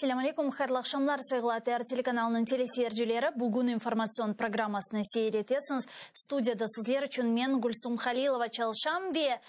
Selâm aleyküm, hayırlı aqşamlar, sayğılı ATR telekanalınıñ teleseyircileri. Bugün informatsion programmasını seyir etesiñiz. Studiyada sizler içün men, Gülsum Halilova, çalışam ve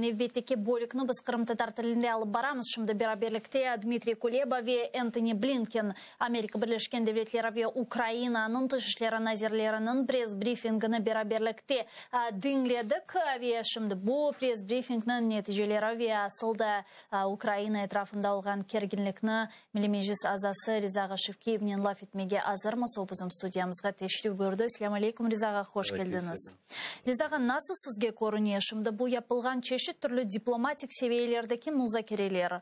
nevbetteki bölükni biz qırımtatar tilinde alıp baramız. Şimdi beraberlikte Dmitriy Kuleba ve Entoni Blinken, Amerika Birleşken Devletleri ve Ukrainanıñ tış işleri nazirleriniñ press-brifingini beraberlikte diñledik ve şimdi bu press-brifingniñ neticeleri ve asıl da Ukraina etrafında olğan kerginlikni Milliy Meclis azası Riza ağa Şevkiyevnen laf etmege azırmız. O, bizim studiyamızğa teşrif buyurdı. Selâm aleyküm, Riza ağa, hoş keldiñiz. Riza ağa, nasıl sizge körüne, şimdi bu yapılğan çeşit türlü diplomatik seviyelerdeki muzakereler,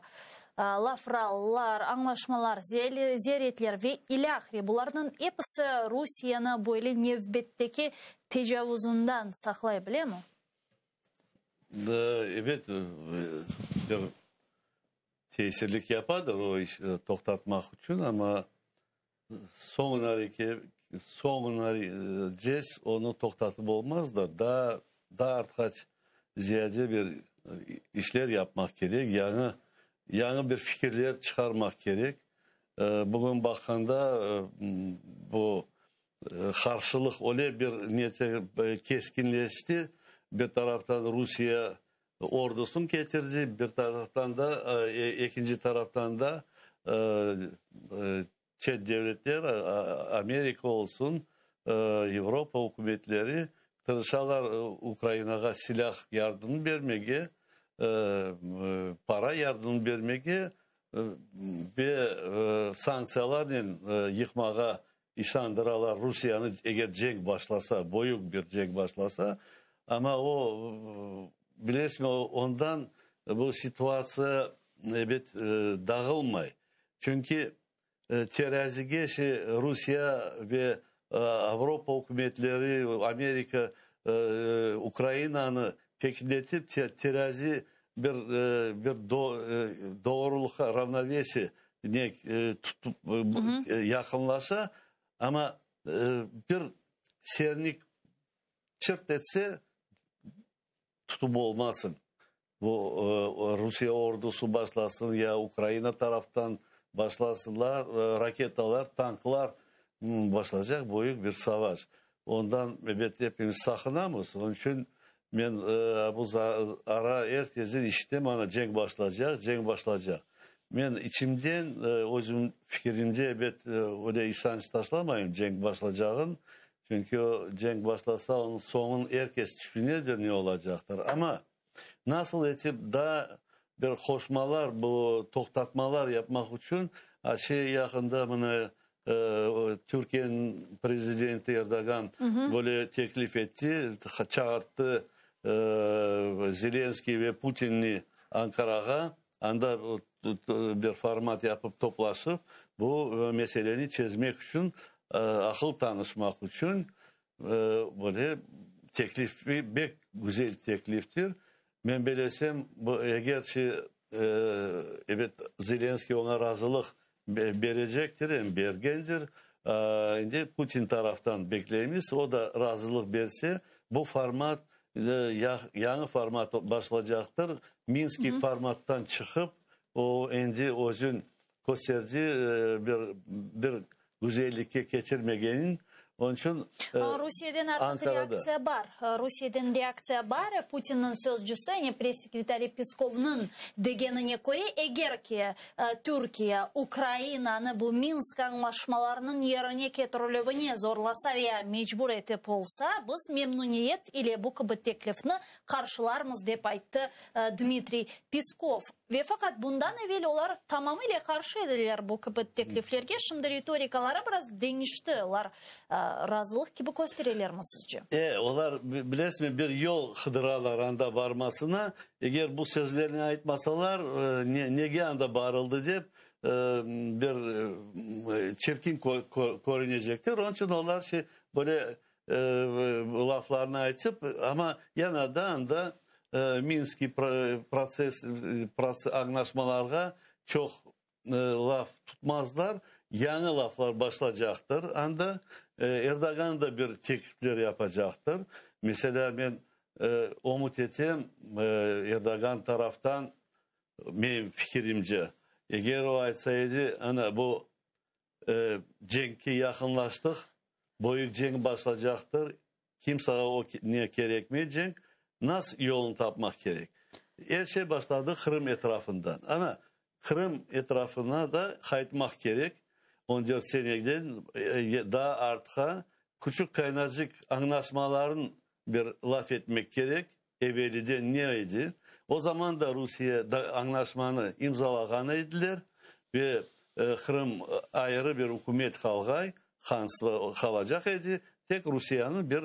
lafrallar, añlaşmalar, ziyaretler ve ilâhre, bularnıñ episi Rusiyeni böyle nevbetteki tecavuzından saqlay bilemi? Ebet, bir tesirlik yapadır o iş toqtatmaq içün, amma soñuna ces onı toqtatıp olmazlar. Daa, daa artqaç ziyade bir işler yapmaq kerek, yañı, yañı bir fikirler çıqarmaq kerek. Bugün baqqanda bu Qarşılıq öyle bir nete keskinleşti, bir taraftan Rusiye ordusını ketirdi, bir taraftan da, ekinci taraftan da çet devletler, Amerika olsun, Avropa ükümetleri tırışalar Ukrainağa silâh yardımı bermege, para yardımı bermege ve sanktsiyalarnen yıqmağa İşandıralar Rusiyanı, eger cenk başlasa, böyük bir cenk başlasa, amma o, bilesizmi, ondan bu situatsiya, ebet, dağılmay. Çünki terazige şey Rusiye ve Avropa ükümetleri, Amerika Ukrainanı peknetip, terazi bir bir doğrulıqqa, ravnovesiye, ne tutup yaqınlaşa, amma bir sernik çırt etse, tutıp olmasıñ. Bu Rusiye ordusı başlasın ya Ukraina taraftan başlasınlar, raketalar, tanklar başlaycaq büyük bir savaş. Ondan, ebet, epimiz saqınamız. Onıñ içün men bu ara er kezden işitem, ana, cenk başlaycaq, cenk başlaycaq. Men içimden, özüm fikirimce, ebet, öyle işanç taşlamayım cenk başlaycağın. Çünki o cenk başlasa, onıñ soñun er kes tüşünedir ne olacaqtır. Amma nasıl etip daa bir qoşmalar, bu toqtatmalar yapmaq içün, a şey yaqında mına Türkiyeniñ prezidenti Erdoğan böyle teklif etti, çağırttı Zelenskıy ve Putinni Ankarağa, anda bir format yapıp toplaşıp, bu meseleni çezmek içün, aqıl tanışmaq içün böyle teklifi, bek güzel tekliftir. Men belesem, bu eger ki, ebet, Zelenskıy oña razılıq berecektir, em bergendir. Endi Putin taraftan bekleymiz, o da razılıq berse, bu format, yañı format başlacaqtır. Minskiy formattan çıqıp, o endi özün kösterdi, bir bir güzellikke keçirmegenin, onıñ içün Rusiyeden artıq reaktsiya bar. Rusiyeden reaktsiya bar. Putinniñ sözcüsi, yani press-sekretari Peskovnıñ degenine köre, eger ki Türkiye Ukrainanı bu Minsk añlaşmalarınıñ yerine ketirilüvine zorlasa veya mecbur etip olsa, biz memnüniyet ile bu kibi teklifni qarşılarmız, dep ayttı Dmitriy Peskov. Ve faqat bundan evel olar tamamıyle qarşı ediler bu kibi tekliflerge. Şimdi ritorikaları biraz deñişti. Olar razılıq kibi kösterelermi sizce? E, olar, bilesizmi, bir yol qıdıralar anda barmasına. Eger bu sözlerni aytmasalar, nege anda barıldı dep, bir çirkin körünecektir. Onıñ içün olar şey, böyle laflarnı aytıp, amma yana da anda Minskiy protsess, añlaşmalarğa çoq laf tutmazlar, yañı laflar başlacaqtır anda. Erdoğan da bir teklifler yapacaqtır. Meselâ, men ümüt etem, Erdoğan taraftan, menim fikirimce. Eger o aytsa edi, ana bu cenkke yaqınlaştıq, böyük cenk başlacaqtır, kimsege o ne kerekmey cenk, nas yolunı tapmaq kerek. Er şey başladı Qırım etrafından. Ana, Qırım etrafına da qaytmaq kerek, on dört seneden daa artqa Küçük Kaynarcik añlaşmaların bir laf etmek kerek, eveliden ne edi? O zaman da Rusiye añlaşmanı imzalağan ediler ve Qırım ayrı bir ükümet qalğay, hanstvo qalacaq edi, tek Rusiyeniñ bir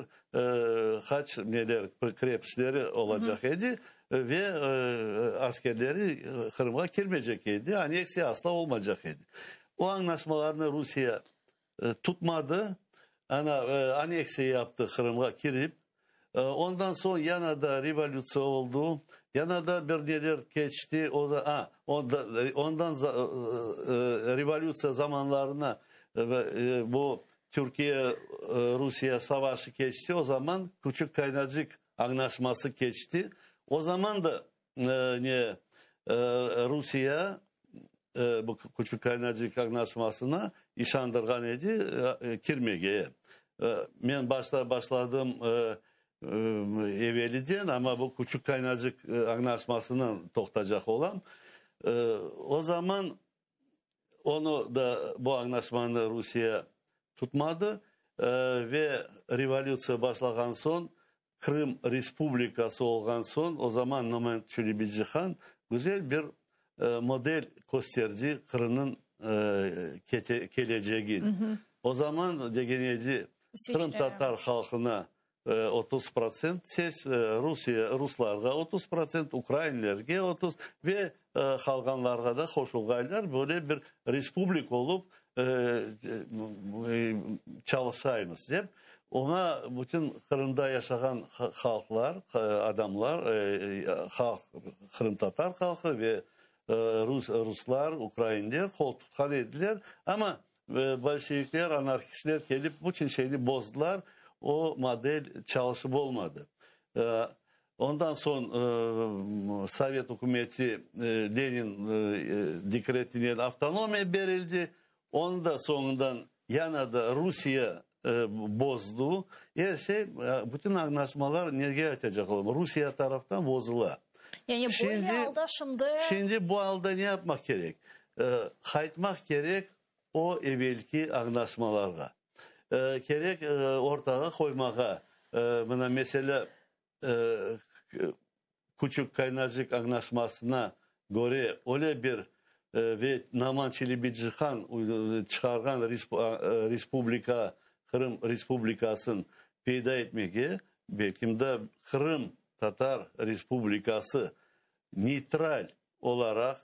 qaç neler krepstleri olacaq edi ve askerleri Qırımğa kirmeycek edi, aneksiya asla olmaycaq edi. O añlaşmalarnı Rusiye tutmadı, ana aneksiya yaptı Qırımğa kirip, ondan soñ yana da revolütsiya oldu, yana da bir neler keçti, ondan revolütsiya zamanlarına bu Türkiye Rusiye savaşı keçti, o zaman Küçük Kaynarcik añlaşması keçti, o zaman da ne Rusiye bu Küçük Kaynarcik añlaşmasına işandırğan edi kirmege. Men başta başladım eveliden, amma bu Küçük Kaynarcik añlaşmasından toqtacaq olam. O zaman onı da bu añlaşmanı Rusiye tutmadı ve revolütsiya başlağan soñ, Qırım Respublikası olğan soñ, o zaman Noman Çelebicihan güzel bir model kösterdi Qırımnıñ kelecegin. O zaman degen edi, qırımtatar halqına 30% ses, Rusiye, ruslarğa 30%, ukrainlerge 30 ve qalğanlarğa da qoşulğaylar, böyle bir respublika olıp çalışaymız dep. Oña bütün Qırımda yaşağan halqlar, adamlar, halq, qırımtatar halqı ve rus, ruslar, ukrainler qol tutqan ediler. Amma bolşevikler, anarhistler kelip bütün şeyni bozdılar, o model çalışıp olmadı. Ondan soñ Sovet ükümeti Lenin dekretinen avtonomiya berildi. Onı da soñundan yana da Rusiye bozdu. Er şey, bütün añlaşmalar, nege aytacaq olam, Rusiye taraftan bozula. Yani böyle alda şimdi. Şimdi bu alda ne yapmaq kerek? Qaytmaq kerek o evelki añlaşmalarğa. Kerek ortağa qoymağa, mına meselâ, Küçük Kaynarcik añlaşmasına köre öyle bir ve Noman Çelebicihan çıqarğan respublika, Qırım Respublikasın peyda etmege, belkim de Qırım Tatar Respublikası neytral olaraq,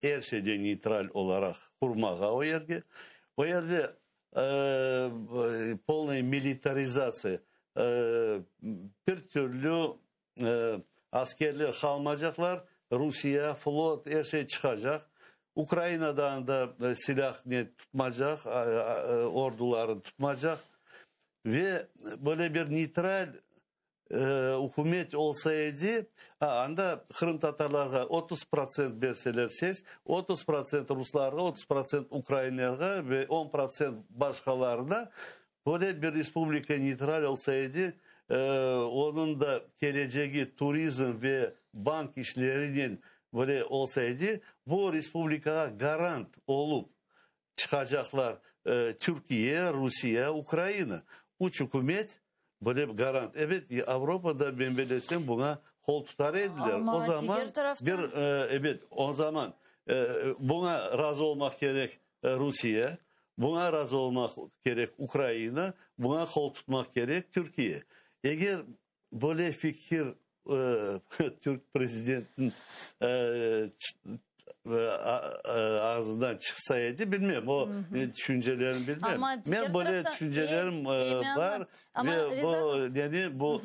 er şeyde neytral olaraq qurmağa o yerge. O yerde polnıy militarizatsiya, bir türlü askerler qalmaycaqlar, Rusiye, flot, er şey çıqacaq. Ukrainadan da silâh ne tutmacaq, ordularını tutmacaq. Ve böyle bir neytral ükümet olsa edi, anda qırımtatarlarğa 30% berseler ses, 30% ruslarğa, 30% ukrainlerge ve 10% başqalarına, böyle bir respublika neytral olsa edi, onıñ da kelecegi turizm ve bank işlerinen böyle olsa edi, bu respublikağa garant olıp çıqacaqlar Türkiye, Rusiye, Ukraina. Üç ükümet böyle garant. Ebet, Avropada, men bilesem, buña qol tutar ediler. Amma O zaman diger taraftan bir, ebet, o zaman buña razı olmaq kerek Rusiye, buña razı olmaq kerek Ukraina, buña qol tutmaq kerek Türkiye. Eger böyle fikir Türk prezidentiniñ ağzından çıqsa edi, bilmem, o tüşüncelerini bilmem. Amma Men diger böyle taraftan, tüşüncelerim bar amma ve bu, yani bu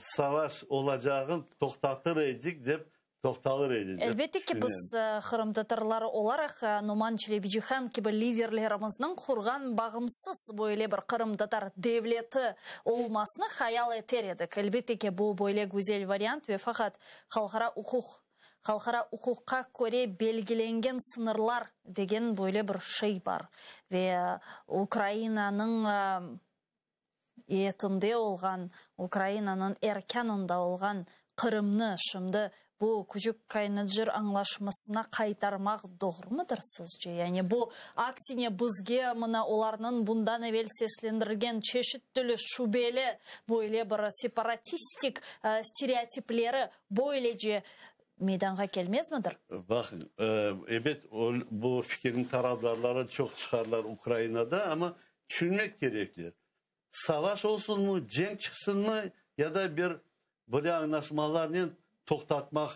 savaş olacağın toqtatır edik dep, toqtalır edi dep Elbette ki, biz qırımtatarlar olaraq Noman Çelebicihan kibi liderlerimizniñ qurğan bağımsız böyle bir qırımtatar devleti olmasını hayal eter edik. Elbette ki, bu böyle güzel variant ve faqat halqara uquq. Halqara uquqqa köre belgilengen sıñırlar degen böyle bir şey bar ve Ukrainanıñ etinde olğan, Ukrainanıñ erkânında olğan Qırımnı şimdi bu Küçük Kaynıcır añlaşmasına qaytarmaq doğrumıdır sizce? Yani bu, aksine, bizge mına olarnıñ bundan evel seslendirgen çeşit türlü şübeli böyle bir separatistik stereotipleri böylece meydanğa kelmezmidir? Baqıñ, ebet, bu fikirniñ tarafdarları çoq çıqarlar Ukrainada, amma tüşünmek kerekler. Savaş olsunmı, cenk çıqsınmı ya da bir böyle añlaşmalarnen toqtatmaq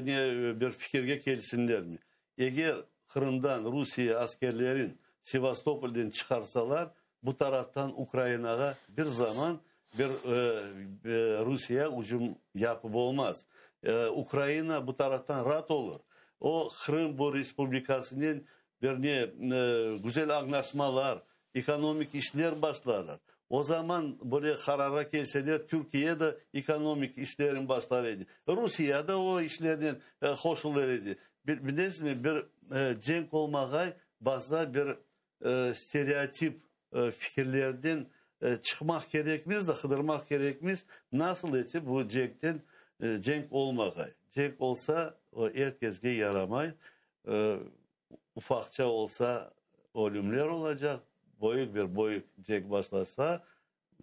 ne bir fikirge kelsinlermi? Eger Qırımdan Rusiye askerlerin Sevastopolden çıqarsalar, bu taraftan Ukrainağa bir zaman bir Rusiye ücüm yapıp olmaz. Ukraina bu taraftan raat olur. O, Qırım bu respublikasınen bir ne güzel añlaşmalar, ekonomik işler başlarlar. O zaman böyle qararğa kelseler, Türkiye de ekonomik işlerini başlar edi. Rusiye de o işlernen qoşulır edi. Bilesizmi, bir cenk olmağay bazıda bir stereotip fikirlerden çıqmaq kerekmiz de, qıdırmaq kerekmiz, nasıl etip bu cenkten cenk olmağay. Cenk olsa, o er kesge yaramay. Ufaqça olsa, ölümler olacaq, böyük bir böyük cenk başlasa,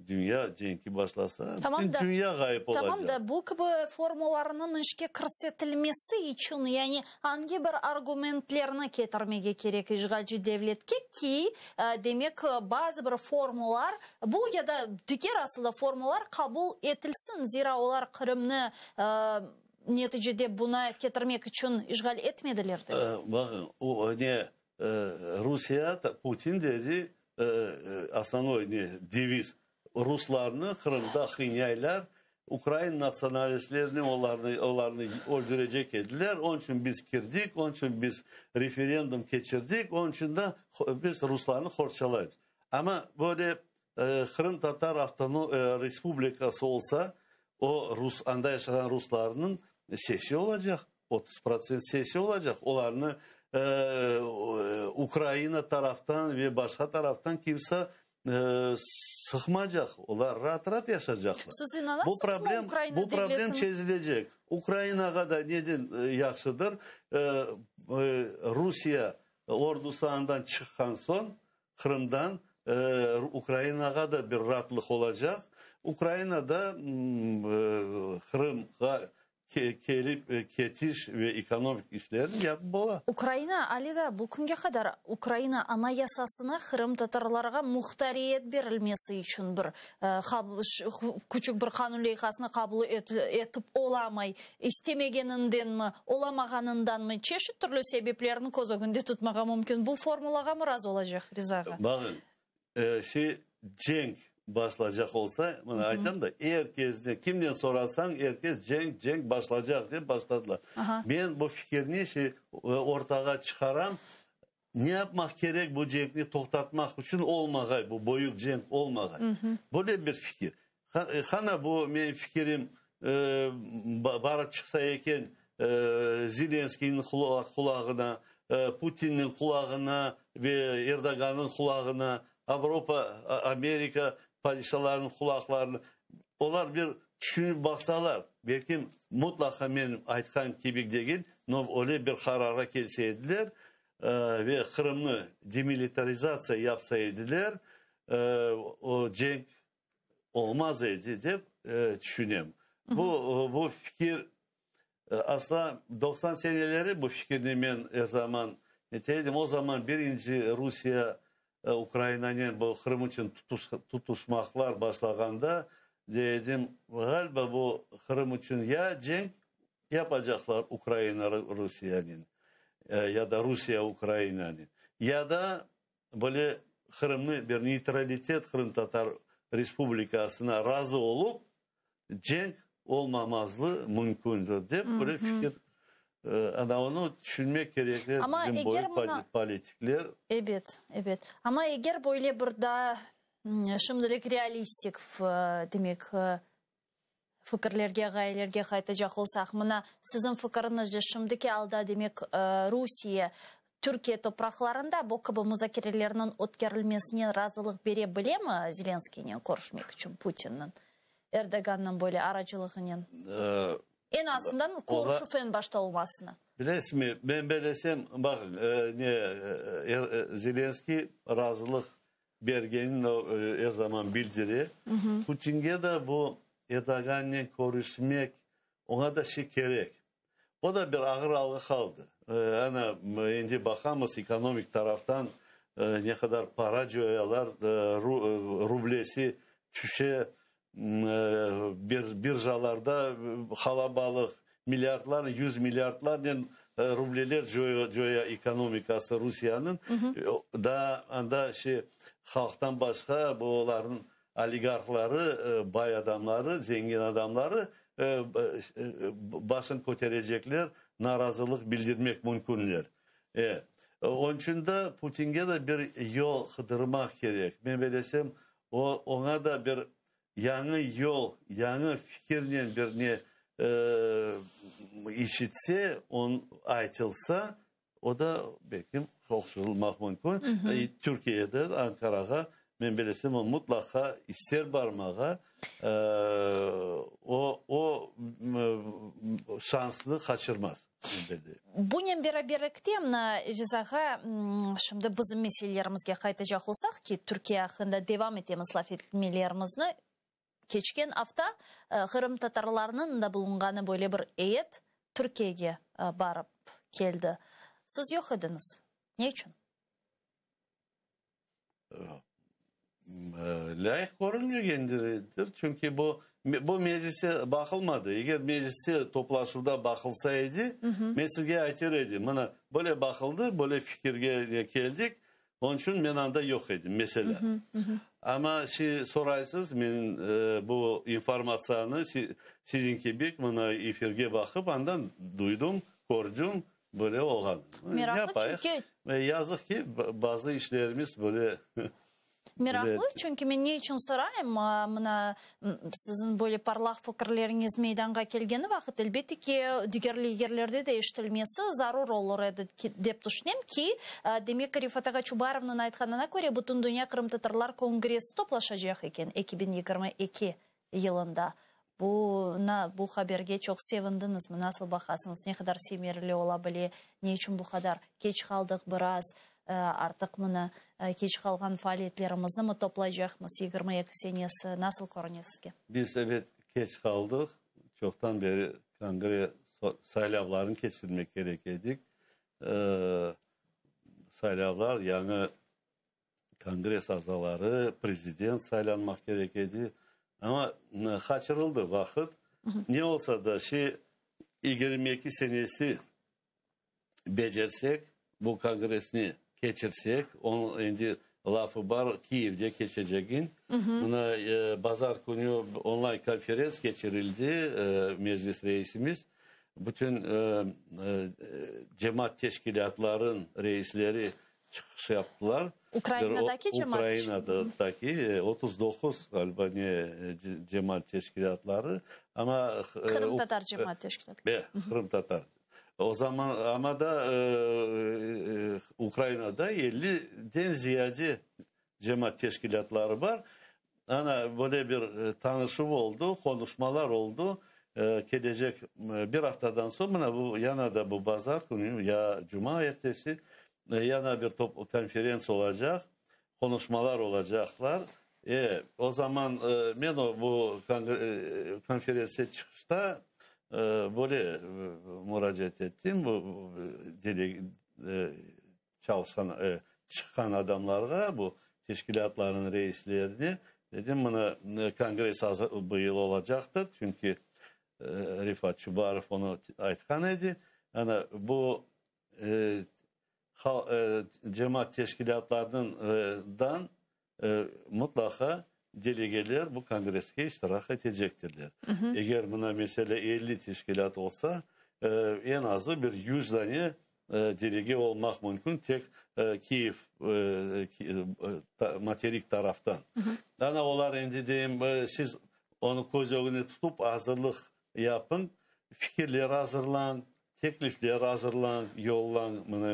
dünya cenki başlasa, Tamam bütün da, dünya ğayıp tamam olacaq. da, bu kibi formulalarnıñ işke kirsetilmesi içün, yani angi bir argumentlerni ketirmege kerek işğalci devletke ki, demek, bazı bir formular, bu ya da diger asılda formular qabul etilsin, zira olar Qırımnı Neticede buna ketirmek içün işğal etmediler de. Baqıñ, o ne, Rusiye, Putin dedi, osnovnoy ne, deviz, ruslarnı Qırımda qıynaylar, ukrain natsionalistlerni olarnı, olarnı öldürecek ediler, onıñ içün biz kirdik, onıñ içün biz referendum keçirdik, onıñ içün de biz ruslarnı qorçalaymız. Amma böyle Qırımtatar avtonom respublikası olsa, o rus, anda yaşağan ruslarnıñ sesi olacaq, 30% sesi olacaq. Olarnı Ukraina taraftan ve başqa taraftan kimse sıqmacaq. Olar raat-raat yaşacaqlar. Siz inanasıñızmı Ukraina Bu problem devletiniñ? çezilecek. Ukrainağa da neden yahşıdır? Rusiye ordusı andan çıqqan soñ, Qırımdan Ukrainağa da bir raatlıq olacaq. Ukraina da Qırımğa kelip ketiş ve ekonomik işlerini yapıp ola. Ukraina ale daa bu künge qadar Ukraina Anayasasına qırımtatarlarğa muhtariyet berilmesi içün bir küçük bir qanun leyhasını qabul etip olamay. İstemegenindenmi, olamağanındanmı, çeşit türlü sebeplerni köz ögünde tutmağa mümkün. Bu formulağa mı razı olacaq, Riza ağa? Baqıñ, şey, cenk başlacaq olsa, mına aytam da, er kesni, kimden sorasañ, er kes cenk, cenk başlacaq dep başladılar. Men bu fikirni şey, ortağa çıqaram, ne yapmaq kerek bu cenkni toqtatmaq içün, olmağay, bu büyük cenk olmağay. Böyle bir fikir. Qana bu menim fikirim barıp çıqsa eken Zelenskiyniñ qulağına, Putinniñ qulağına ve Erdoğannıñ qulağına, Avropa, Amerika padişalarınıñ qulaqlarına, olar bir tüşünip baqsalar, belki mutlaqa men aytqan kibi degil, no öyle bir qararğa kelse ediler ve Qırımnı demilitarizatsiya yapsa ediler, o cenk olmaz edi dep tüşünem. Bu bu fikir asla 90 seneleri bu fikirni men er zaman nete edim. O zaman birinci Rusiye Ukrainanen bu Qırım içün tutuşmaqlar başlağanda dey edim, ğaliba bu Qırım içün ya cenk yapacaqlar Ukraina Rusiyenen ya da Rusiye Ukrainanen ya da Böyle Qırımnı bir neytralitet Qırımtatar Respublikasına razı olıp, cenk olmamazlı mümkündir, dep böyle fikir, ana onı tüşünmek kerekler bizim boyu politikler. Ebet, ebet. Amma eger böyle bir daa şimdilik realistik, demek, Fikirlerge, ğayelerge qaytacaq olsaq, mına, siziñ fikiriñizce, şimdiki alda, demek, Rusiye Türkiye topraqlarında bu kibi muzakerelerniñ ötkerilmesine razılıq bere bilemi Zelenskiynen körüşmek içün Putinniñ, Erdogannıñ böyle aracılığınen? Eñ azından körüşüv eñ başta olmasını. Bilesizmi, men belesem, baqıñ, ne, Zelenskiy razılıq bergenini o er zaman bildire. Putinge de bu Erdogannen körüşmek, oña da şey kerek. O da bir ağır alğa qaldı. Ana, endi baqamız, ekonomik taraftan ne qadar para coyalar, rublesi tüşe, birjalarda halabalıq, milliardlar, yüz milliardlarnen rubleler coya ekonomikası Rusiyeniñ. Daa anda şey, halqtan başqa bu olarnıñ oligarhları, bay adamları, zengin adamları başın köterecekler, narazılıq bildirmek mümkünler. Onıñ içün de Putinge de bir yol qıdırmaq kerek. Men belesem, O, oña da bir yañı yol, yañı fikirnen bir ne işitse, on aytılsa, o da belki qoşulmaq mümkün. Türkiyede, Ankarağa, men bilesem, o mutlaqa ister barmağa, o, o şansnı qaçırmaz. Bunen beraberlikte, mına, Riza ağa, şimdi bizim meselelerimizge qaytacaq olsaq, ki, Türkiye aqqında devam etemiz laf etmelerimizni, keçken afta qırımtatarlarnıñ da bulunğanı böyle bir eyet Türkiyege barıp keldi. Siz yoq ediñiz. Ne içün? Lâyıq körünmegendir, çünki bu bu mecliste baqılmadı. Eger mecliste toplaşuvda baqılsa edi, men sizge ayter edim, mına, böyle baqıldı, böyle fikirge keldik, onıñ içün men anda yoq edim, meselâ. Amma şi soraysız, men bu informatsiyanı siziñ kibi mına efirge baqıp, andan duydım, kördim, Böyle olğan. Meraqlı, çünki. Yazıq ki, bazı işlerimiz böyle. Meraqlı, çünki men ne içün sorayım, mına, siziñ böyle parlaq fikirleriñiz meydanğa kelgeni vaqıt, elbette ki, diger liderlerde de eşitilmesi zarur olur edi, dep tüşünem ki, demek, Refat ağa Çubarovnıñ aytqanına köre, Bütündünya qırımtatarlar kongressi toplaşacaq eken 2022 yılında. Bu, bu haberge çoq sevindiñizmi, nasıl baqasıñız, ne qadar semereli ola bile, ne içün bu qadar keç qaldıq biraz, artıq mına keç qalğan faaliyetlerimizni toplaycaqmız, 22 senesi nasıl körüne sizge? Biz, ebet, keç qaldıq, çoqtan beri kongre saylavlarını keçirmek kerek edik. Saylavlar yañı Kongress azaları, prezident saylanmaq kerek edi. Amma qaçırıldı vaqıt. Ne olsa da, şi 22 senesi becersek, bu kongressni keçirsek, onıñ endi lafı bar, Kiyevde keçecegin. Mına bazar künü onlayn konferens keçirildi, Meclis reisimiz. Bütün cemaat teşkilâtlarınıñ reisleri çıqış yaptılar. Ukrainadaki cemaat Ukrainadaki 39 ğaliba ne cemaat teşkilâtları, amma Qırımtatar cemaat teşkilâtları. Qırımtatar. O zaman amma da Ukrainada 50-den ziyade cemaat teşkilâtları bar. Ana, böyle bir tanışuv oldu, qonuşmalar oldu. Kelecek bir aftadan soñ, mına bu yana da bu bazar künü ya cuma ertesi yana bir top konferentsiya olacaq, qonuşmalar olacaqlar. E, o zaman men o bu konferentsiya çıqışta böyle muracaat ettim, bu çalışqan, çıqqan adamlarğa, bu teşkilâtlarnıñ reislerine dedim, mına, kongress bu yıl olacaqtır, çünki Refat Çubarov onı aytqan edi. Ana, bu cemaat teşkilâtlarından mıtlaqa delegeler bu kongresske iştirak etecektirler. Eger mına, meselâ, 50 teşkilât olsa, eñ azı bir 100 dane delege olmaq mümkün tek Kiyev materik taraftan. Ana olar endi deyim, siz. Onı köz ögüne tutıp azırlıq yapıñ, fikirler azırlañ, teklifler azırlañ, yollañ mına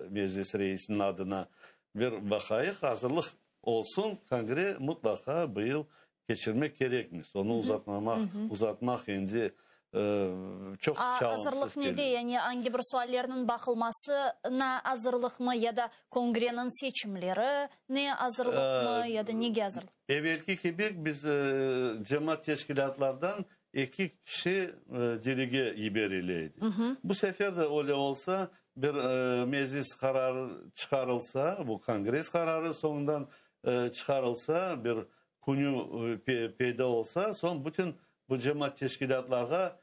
Meclis reisiniñ adına. Bir baqayıq, azırlıq olsun, kongre mıtlaqa bu yıl keçirmek kerekmiz. Onı uzatmamaq, uzatmaq endi çoq çalımsız Azırlıq nede? Yani angi bir suallerniñ baqılmasına azırlıqmı ya da kongreniñ seçimleri ne azırlıqmı ya da nege azırlıq? Evelki kibi biz cemaat teşkilâtlardan eki kişi delege yiberile edi. Bu sefer de öyle olsa, bir meclis qararı çıqarılsa, bu kongress qararı soñundan çıqarılsa, bir künü peyda olsa, soñ bütün bu cemaat teşkilâtlarğa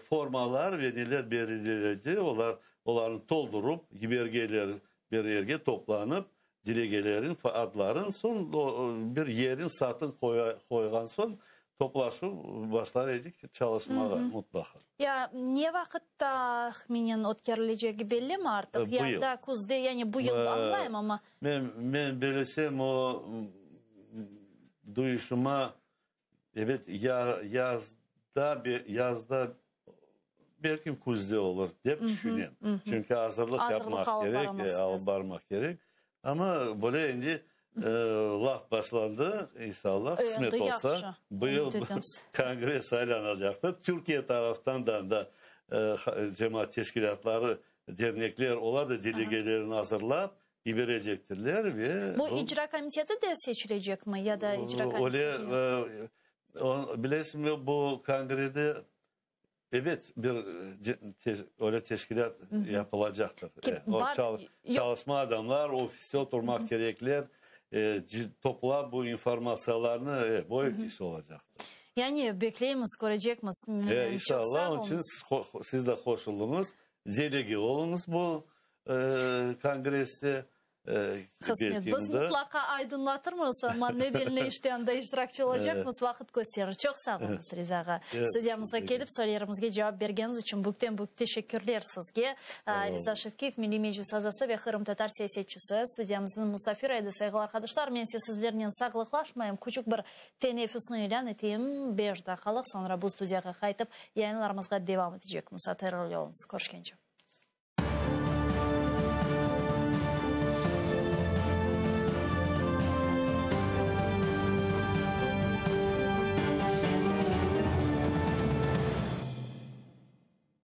formalar ve neler berilir edi, olar olarnı toldurıp, yibergenler bir yerge toplanıp, delegelerin adların, soñ bir yerin satın qoyğan soñ, toplaşuv başlar edik çalışmağa mutlaqa. Ya ne vaqıt tahminen ötkerilecegi bellimi artıq? Yazda, küzde, yani bu yıl añlayım, amma. Men, men belesem, o duyuşıma, ebet, ya, yazda, yazda, belki küzde olur, dep tüşünem. Çünki azırlıq yapmaq kerek, alıp barmaq kerek. Amma böyle endi laf başlandı, inşallah, qısmet olsa, bu yıl kongress saylanacaqtır. Türkiye taraftan da da cemaat teşkilâtları, dernekler, olar da delegelerini azırlap yiberecektirler ve... Bu icra komiteti de seçilecekmi ya da icra komiteti yoq? Öyle, bilesiñmi, bu kongrede Ebet, bir öyle teşkilât yapılacaqtır. O çalışma adamlar, ofiste oturmaq kerekler, toplap bu informatsiyalarnı, böyle iş olacaqtır. Yani bekleymiz, körecekmiz. İnşallah, onıñ içün siz de qoşulıñız, delege oluñız bu kongresste. Qısmet. Biz mutlaqa aydınlatırmız, amma ne delni işte anda iştirakçı olacaqmız, vaqıt kösterir. Çoq sağ oluñız, Riza ağa. Studiyamızğa kelip, suallerimizge cevap bergeniñiz içün büyükten-büyük teşekkürler sizge. Riza Şevkiyev, Milliy Meclis azası ve qırımtatar siyasetçisi, studiyamıznıñ musafiri edi. Sayğılı arqadaşlar, men ise sizlernen sağlıqlaşmayım, küçük bir teneffüsni ilân eteyim, beş daqqalıq, soñra bu studiyağa qaytıp, yayınlarımızğa devam etecekmiz. ATR ile oluñız. Körüşkence.